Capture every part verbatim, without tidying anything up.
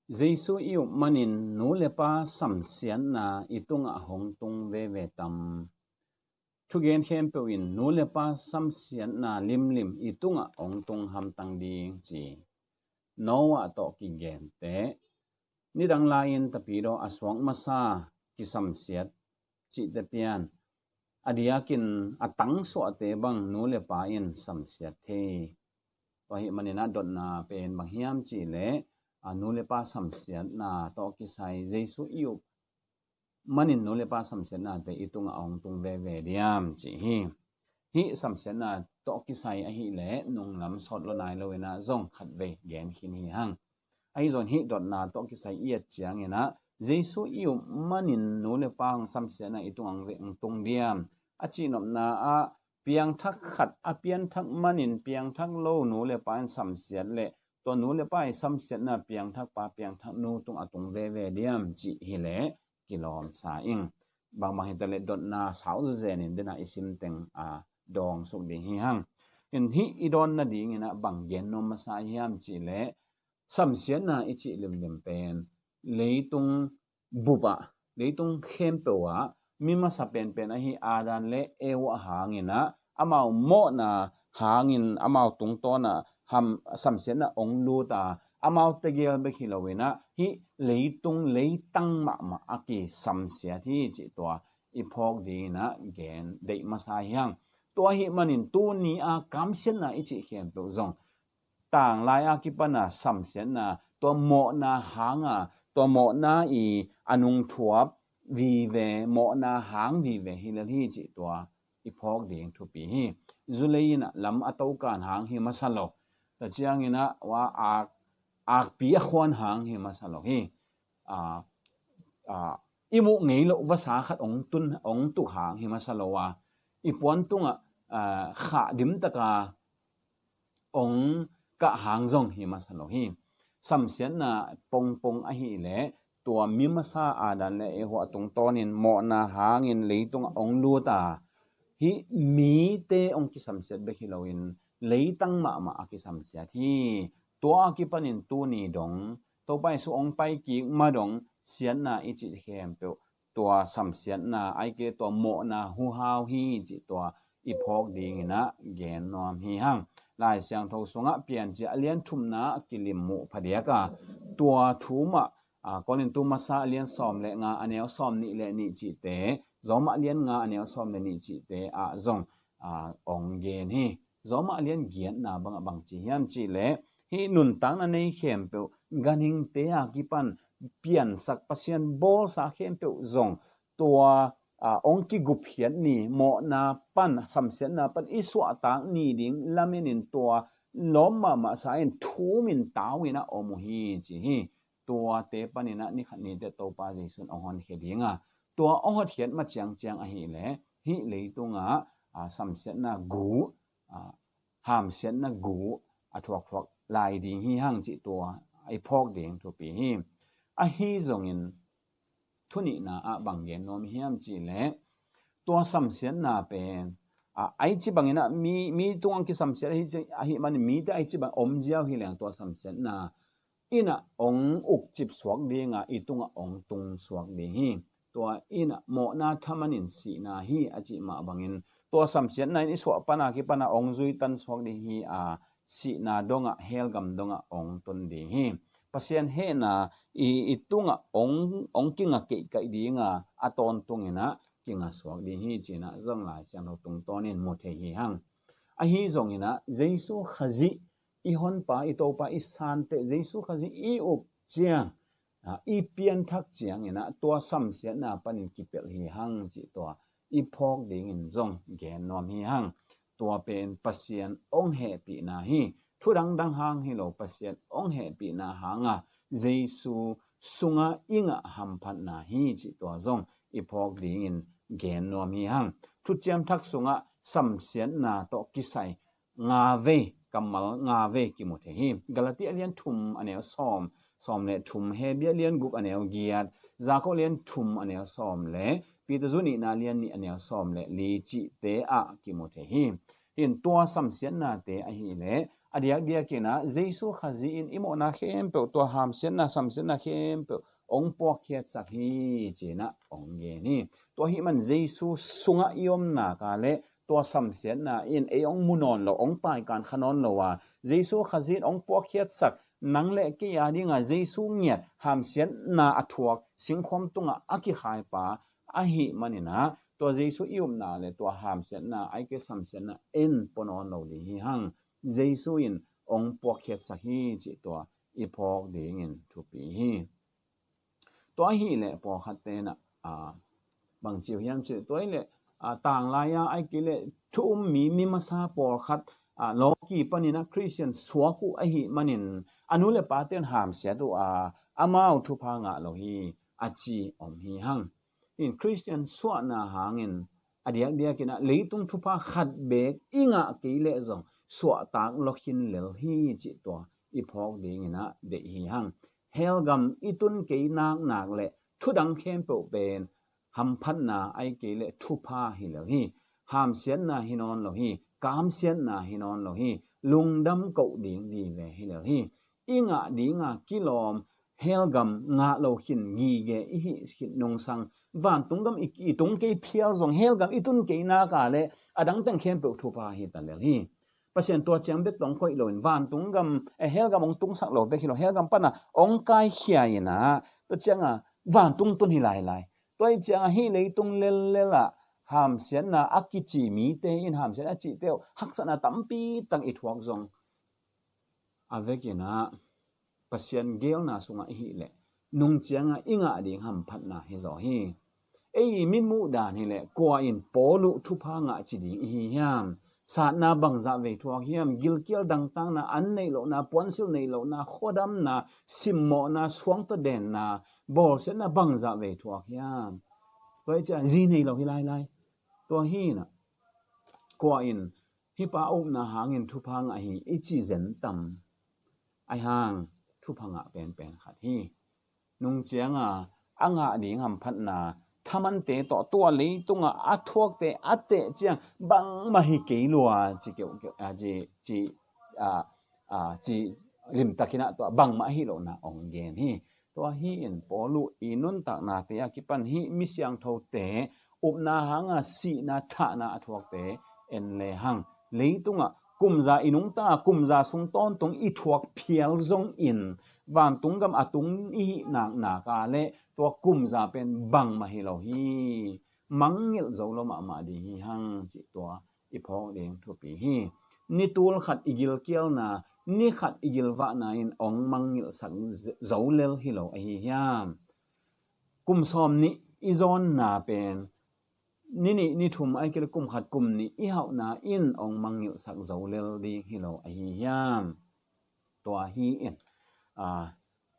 Jesu i up manin nu le pa samsiatna i tungah hong tung veve tam? Thugen khempeuh in nu le pa samsiatna limlim i tungah hong tung hamtang ding ci. Noah tawh kigente, nidang lai-in tapidaw a suak masa kisamsiat cihte pian, a diakin a tangsuahte bang nu le pa in samsiat thei. Tua ahih manin ah dotna pen bang hiam cihleh, a, nu le pa samsiatna tawh kisai Jesu i up manin nu le pa samsiatnate i tungah a hong tung veve diam cih hi. Hih samsiatna tawh kisai ahileh nunglam sawt lo nai lo in ah zong khatvei gen khin hi hang. Ahi zong hih dotna tawh kisai i et ciangin ah Jesu i up manin nu le pa hong samsiatna i tungah hong ve, hong tung diam a cihnopna ah, piangthak khat a pianthak manin piangthak lo nu le pa in samsiat leh tua nu le pa i samsiatna piangthak pa piangthak nu tungah tung veve diam cih hileh kilawmsa ing. Bangbang hitaleh dotna sau zenin dena i simteng a dawngsuk ding hi hang. In hih i dawn nadingin ah bang gen nuam masa hiam cihleh, samsiatna i cih limlim pen leitung bupah, leitung khempeuh ah mi masa penpen ahi Adam le Eva hangin ah amau mawhna hangin amau tungtawn ah ham, samsiatna hong lut a, amau tegel bek hi loin ah hih leitung leitang mahmah a kisamsiat hi cih tua i phawk dingin ah gen deih masa hi hang. Tua ahih manin tuni a kamsiatna i cih khempeuh zong tanglai a kipan a samsiatna, tua mawhna hang a, tua mawhna i a nungthuap vive, mawhna hang vive hi lel hi cih tua i phawk ding thupi hi. Zulei in ah lam a tokan hang hi masa lo. Tua ciangin ah ua ak, akpi a khuan hang hi masa lo hi. A, a, i muh ngei loh vasa khat hong tun, hong tuk hang hi masa lo a, i puan tungah, a, khah dimtaka hong kah hang zong hi masa lo hi. Samsiatna pongpong ahileh tua mi masa Adam le Eva tungtawnin mawhna hangin leitungah hong lut a, hih mite hong kisamsiat bek hi loin leitang mahmah a kisamsiat hi. Tua a kipanin tuni dong Topa Jesu hong pai kik ma dong siatna i cih khempeuh tua samsiatna, ahih kei leh tua mawhna huhau hi cih tua i phawk dingin ah gen nuam hi hang. Lai Siangtho sungah Piancil a lian thumna a kilim muh phadiak a, tua thu mah, a, Korintu masa a lian sawm le nga a neu sawm nih le nih cihte, Roma a lian nga a neu sawm le nih cihte ah zong, a, hong gen hi. Roma a lian giatna bangah bang ci hiam cihleh, hih nuntakna nei khempeuh ganhingte a kipan piansak Pasian bawlsa khempeuh zong tua, a, hong kigupkhiat ni, mawhna pan, samsiatna pan i suahtak ni ding lamenin tua lawm mahmahsa in thumin tau in ah om uh hi ci hi. Tuate panin ah nikhat ni teh Topa Jesu in hong honkhia ding a, tua hong hotkhiat ma ciangciang ahileh hih leitungah, a, samsiatna gu, a, hamsiatna gu a thuakthuak lai ding hi hang cih tua i phawk ding thupi hi. Ahi zongin thu nihna ah bang gen nuam hiam cihleh, tua samsiatna pen, a, ahi ci bangin ah mi, mi tungah kisamsiat ahi ci, ahih manin mite ahi ci bang om ziau hi leng tua samsiatna in ah hong ukcip suak ding a, i tungah hong tung suak ding hi. Tua in ah mawhna thaman in sihna hi a cih mah bangin tua samsiatna in i suah pan a kipan a hong zuitan suak ding hi a, sihna dongah, hell gam dongah hong tun ding hi. Pasian hehna i, i tungah hong, hong kinga keihkaih ding a, a tawntungin ah kinga suak ding hi ci-in ah zong Lai Siangtho tungtawnin mu thei hi hang. Ahi zongin ah Jesu Khazih i honpa, i Topa, i sante Jesu Khazih i up ciang, a, i pianthak ciangin ah tua samsiatna panin kipelh hi hang cih tua i phawk dingin zong gen nuam hi hang. Tua pen Pasian hong hehpihna hi. Thu dangdang hang hi lo, Pasian hong hehpihna hang a Jesu sungah i ngah hamphatna hi cih tua zong i phawk dingin gen nuam hi hang. Thuciam Thak sungah samsiatna tawh kisai nga vei, kammal nga vei kimu thei hi. Galati a lian thum a neu sawm, sawm le thum, Hebru a lian guk a neu giat, Jakob a lian thum a neu sawm le, Peter zu nihna a lian nih a neu sawm le li cihte ah kimu thei hi. Hih tua samsiatnate ahileh A diakdiakin ah Jesu Khazih in i mawhna khempeuh, tua hamsiatna, samsiatna khempeuh hong puakkhiatsak hi, ci-in ah hong gen hi. Tua ahih man Jesu sungah i om nak leh tua samsiatna in ei hong mu nawn lo, hong paikan kha nawn lo a, Jesu Khazih in hong puakkhiatsak, nang le kei a dingah Jesu ngiat hamsiatna a thuak singkhuam tungah a kikhaipa ahih manin ah, tua Jesu i upna le tua hamsiatna, ahih kei leh samsiatna en pua nawn lo ding hi hang. Jesu in hong puakkhiatsak hi, cih tua i phawk dingin thupi hi. Tua ahih leh pawlkhat ten ah, a, bang ci uh hiam cih leh, tua ahih leh, a, tanglai-a, ahih kei leh thu um mi, mi masa pawlkhat, a, lawki panin ah Khristian suak uh ahih manin a nu le pa ten hamsiat uh a, amau thupha ngah lo hi, a ci om hi hang. In Khristian suahna hangin a diakdiakin ah leitung thupha khat beek i ngah kei leh zong suahtak lua khin lel hi, cih tua i phawk dingin ah deih hi hang. Hell gam i tun kei naknak le thudang khempeuh pen hamphatna, ahih kei leh thupha hi lel hi. Hamsiatna hi nawn lo hi, kamsiatna hi nawn lo hi, lungdam koh ding vive hi lel hi. I ngah dinga kilawm hell gam ngah lo khin gige i hih khit nungsang, vantung gam i, i tung kei phial zong hell gam i tun kei nak leh a dang teng khempeuh thupha hi ta lel hi. Pasian tua ciang bek tawh hong koih loin vantung gam, eh, hell gam hong tungsak lo bek hi lo, hell gam pana hong kaikhia in ah, tua cianga vantung tun hi lailai. Tua ahih cianga hih leitung lellel ah hamsiatna a kici mite in hamsiat a cihte uh haksatna tampi tak i thuak zong, a vekin ah Pasian geelna sungah i hih leh nung cianga i ngah ding hamphatna hi zaw hi. Ei mitmuh dan hi leh kua in Paul uh thupha ngah ci ding i hi hiam? Satna bangzah vei thuak hiam? Gilkial dangtakna, an neih lohna, puansilh neih lohna, khuadamna, simmawhna, suangtaw denna, bawlsiatna bangzah vei thuak hiam? Tua ahih ciang zi nei lo hi lailai. Tua hi in ah kua in hih pa upna hangin thupha ngah hi i ci zen tam? Ahi hang thupha ngah penpen khat hi. Nung cianga a ngah ding hamphatna thamante tawh tua leitungah a thuakte a teh ciang bangmah hi kei lua ci keuhkeuh, a, ci, ci, a, a, ci limtakin ah tua bangmah ahi lohna hong gen hi. Tua hi in Paul uh i nuntaknate a kipan hih mi siangthote upna hanga sihna thahna a thuakte en le hang. Leitungah kumza i nungta, kumza sung tawntung i thuak phial zongin vantung gam a tung i hih naknak leh tua kumza pen bangmah hi lo hi. Mangngilh zo lo mahmah ding hi hang, cih tua i phawk ding thupi hi. Ni tul khat i gilkialna, ni khat i gilvahna in hong mangngilhsak zo lel hi lo ahi hiam? Kum sawm nih i zawnna pen ni nih, ni thum, ahih kei leh kum khat kum nih i hauhna in hong mangngilhsak zo lel ding hi lo ahi hiam? Tua hi in, a,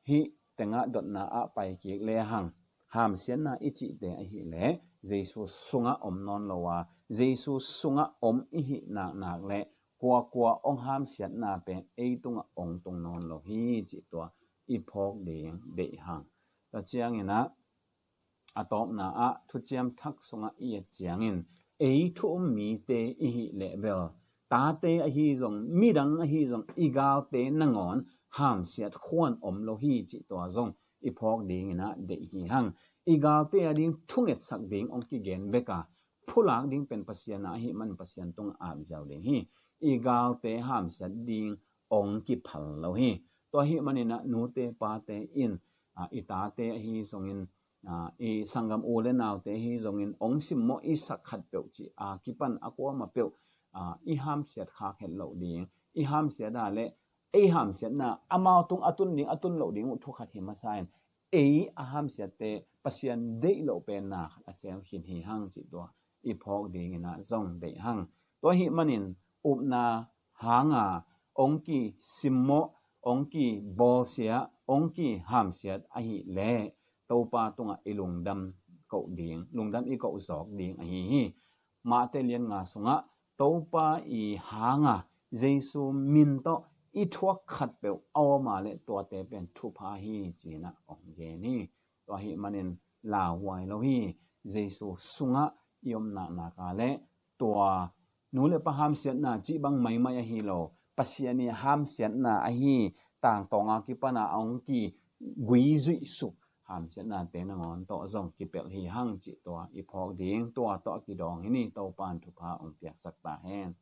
hih tengah dotna ah pai kik le hang. Hamsiatna i cihte ahih leh Jesu sungah om nawn lo a, Jesu sungah om i hih naknak leh kuakua hong hamsiatna pen ei tungah hong tung nawn lo hi, cih tua i phawk ding deih hang. Tua ciangin ah, a tawpna ah Thuciam Thak sungah i et ciangin ei thu um mite i hih leh bel, tate ahi zong, midang ahi zong, i galte nangawn hamsiat khuan om lo hi, cih tua zong i phawk dingin ah deih hi hang. I galte a ding thungetsak ding hong kigen bek a, phulak ding pen Pasian a ahih man Pasian tungah ap ziau ding hi. I galte hamsiat ding hong kiphal lo hi. Tua ahih manin ah nute pate in, a, i tate ahi zongin, a, i sanggam u le naute ahi zongin hong simmawh i sak khat peuh cih a kipan a kuamah peuh, a, i hamsiat khak het loh ding, i hamsiat a leh ei hamsiatna amau tung a tun ding, a tun loh ding uh thu khat hi masa in, ei a hamsiatte Pasian deih loh penna khat a sel khin hi hang, cih tua i phawk dingin ah zong deih hang. Tua ahih manin upna hanga hong kisimmawh, hong kibawlsia, hong kihamsiat ahih leh Topa tungah i lungdam koh ding, lungdam i koh zawk ding ahi hi. Mate lian nga sungah Topa i hanga Jesu min tawh i thuak khat peuh a om a leh tuate pen thupha hi, ci-in ah hong gen hi. Tua ahih manin lauhuai lo hi. Jesu sungah i om naknak a leh tua nu le pa hamsiatna cih bang maimai ahi lo, Pasian i hamsiatna ahi tangtawnga kipana a hong kiguizuihsuk hamsiatnate nangawn tawh zong kipelh hi hang cih tua i phawk ding, tua tawh kidawng hi ni. Topan thupha hong piaksak ta hen.